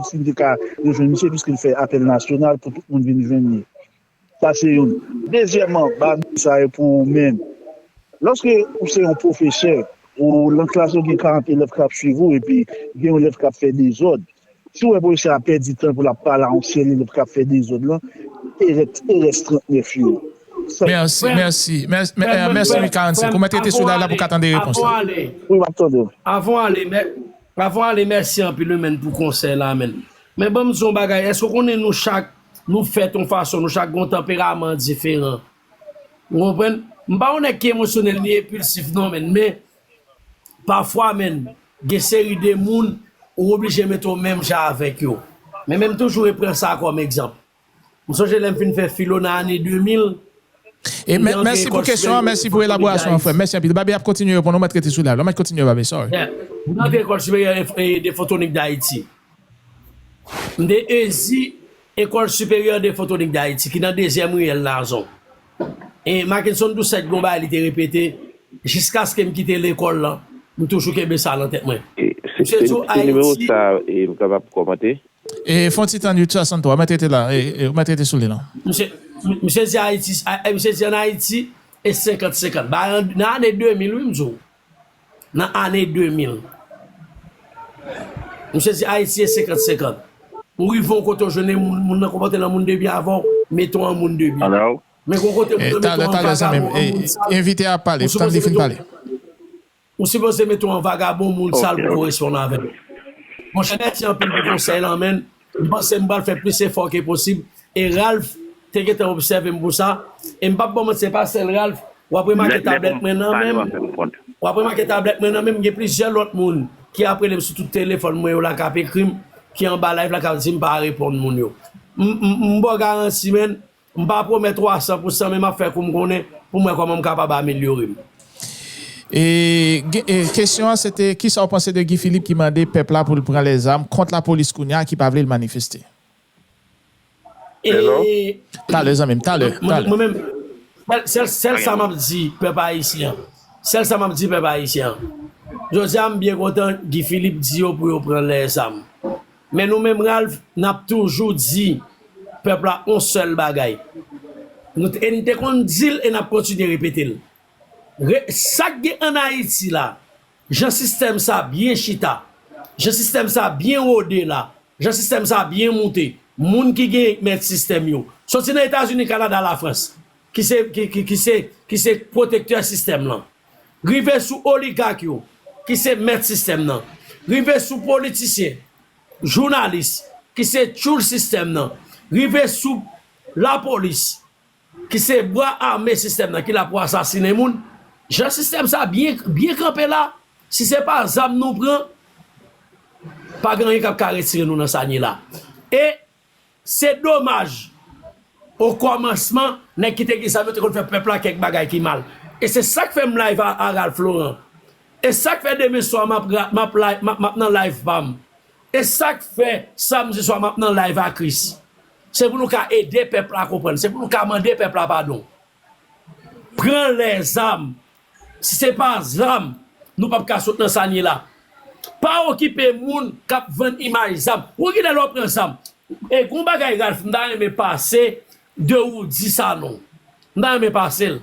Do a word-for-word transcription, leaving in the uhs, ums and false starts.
si m te ka rejwenn misye, piske l fè apèl nasyonal pou tout moun vin jwenn li. Sa se youn. Dezyèmman, ba m sa yo pou ou menm. Lòske ou se yon pwofesè, ou nan klas ou gen karant elèv k ap swiv ou, epi gen yon elèv k ap fè dezòd, si w wè pwofesè a pèdi tan pou l ap pale a yon sèl elèv k ap fè dezòd lan, erè, erè trannèf yo. Sa Mèsi, mèsi. Mèsi, mè- Frè m, eh, mèsi, frè m, Wi karannsenk. Ou mèt rete sou la, la pou w ka tande repons la. Avan w ale, Wi, m ap tande w. Avan w ale, mè- avan w ale, mèsi anpil, wi, menn, pou konsèy la, menn. Men ban m di w yon bagay, èske w konnen nou chak, nou fèt yon fason, nou chak gen yon tanperaman diferan. Ou konprann? M pa yon nèg ki emosyonèl ni enpilsif, non, menn, men pafwa, menn, gen seri de moun ou oblije mete w menm jan avèk yo. Men, men m toujou reprann sa kòm egzanp. M sonje lè m fin fè filo nan ane de mil, E m te mè- antre mèsi pou ekòl kesyon an, siperyè mèsi pou elaborasyon an, frè m. Mèsi anpil. Babe ap kontinye reponn ou, mèt rete sou live la. Mèt kontinye, Babe, sorry. Yeah. M te antre ekòl siperyè e, e, de fotonik d Ayiti. M te ezi École Supérieure de Photonik d Ayiti, ki nan dezyèm riyèl Nazon. E Mackenson Doucet gon bagay li te repete, jiskaske m kite lekòl lan, m toujou kenbe sa nan tèt mwen. E, se, Misye se, di w se nimewo Ayiti sa, e, m kapab kòmante? E, fè yon ti tann uit swasanntwa, mèt rete la, e, e, mèt rete sou li la. Misye, misye di Ayiti, a- e, misye di ann Ayiti, e senkant senkant. Ba, nan ane de mil, wi, m di w. Nan ane de mil. Misye di Ayiti e senkant senkant. Ou rive yon kote w jwenn moun, moun nan konpòte l an moun de byen avè w, mete w an moun de byen. Hello? Men gon kote moun nan mete w an vagabon, an moun sal. Envite a ap pale, tann li fin pale. Ou sipoze mete w an vagabon, moun sal pou koresponn avè l. Monchè, mèsi anpil pou konsèy lan, menn. M panse m pral fè plis efò ke posib. E Ralph te gentan obsève m pou sa. E m p ap ba w manti, se pa sèl Ralph. W ap remake tablèt mwen nan men m. W ap remake tablèt mwen nan men m. Gen plizyè lòt moun ki ap rele m sou tout telefòn mwen yo la, k ap ekri m, ki anba live la, k ap di m pa reponn moun yo. M, m, m ba w garanti, menn. M pa pwomèt w a san pou san, men m ap fè kou m konnen pou m wè kòman m kapab amelyore m. E, gen- e, kesyon an, se te, kisa w panse de Guy Philippe ki mande pèp la pou l pran lèzam kont lapolis kounye a ki pa vle l manifeste? E, Talè, zanmi m, talè, mwen, talè. Mwen menm, sèl, sèl, sèl sa m ap di pèp ayisyen an. Sèl sa m ap di pèp ayisyen an. Jodi a, m byen kontan Guy Philippe di yo pou yo pran lèzam. Men nou menm, Ralph, n ap toujou di pèp la yon sèl bagay. Nou te, e n te konn di l e n ap kontinye repete l. Re- sa k gen ann Ayiti la, jan sistèm sa byen chita, jan sistèm sa byen wode la, jan sistèm sa byen moute, moun ki gen mèt sistèm yo, soti nan Etazini, Kanada, Lafrans, ki se, ki, ki, ki se, ki se pwotektè sistèm lan, rive sou oligak yo, ki se mèt sistèm nan, rive sou politisyen, jounalis, ki se tchoul sistèm nan, rive sou lapolis, ki se bra ame sistèm nan, ki la pou asasinen moun. Jan sistèm sa byen, byen kanpe la, si se pa zam nou pran, pa gen anyen k ap ka retire nou nan sa n ye la. E se domaj, o kòmansman, nèg ki te gen zam yo te konn fè pèp la kèk bagay ki mal. E se sa k fè m live a, a Ralph Laurent. E sa k fè demen swa m ap, ra- m ap, live, m ap, m ap nan live pa m. E sa k fè samdi swa m ap nan live a Chris. Se pou nou ka ede pèp la konprann. Se pou nou ka mande pèp la padon. Pran lèzam. Si se pa zam, nou p ap ka sot nan sa n ye la. Pa okipe moun k ap vann imaj zam. Ou genlè lè w pran zam. E gon bagay, Ralph, m ta renmen pase de ou di sa non. M ta renmen pase l.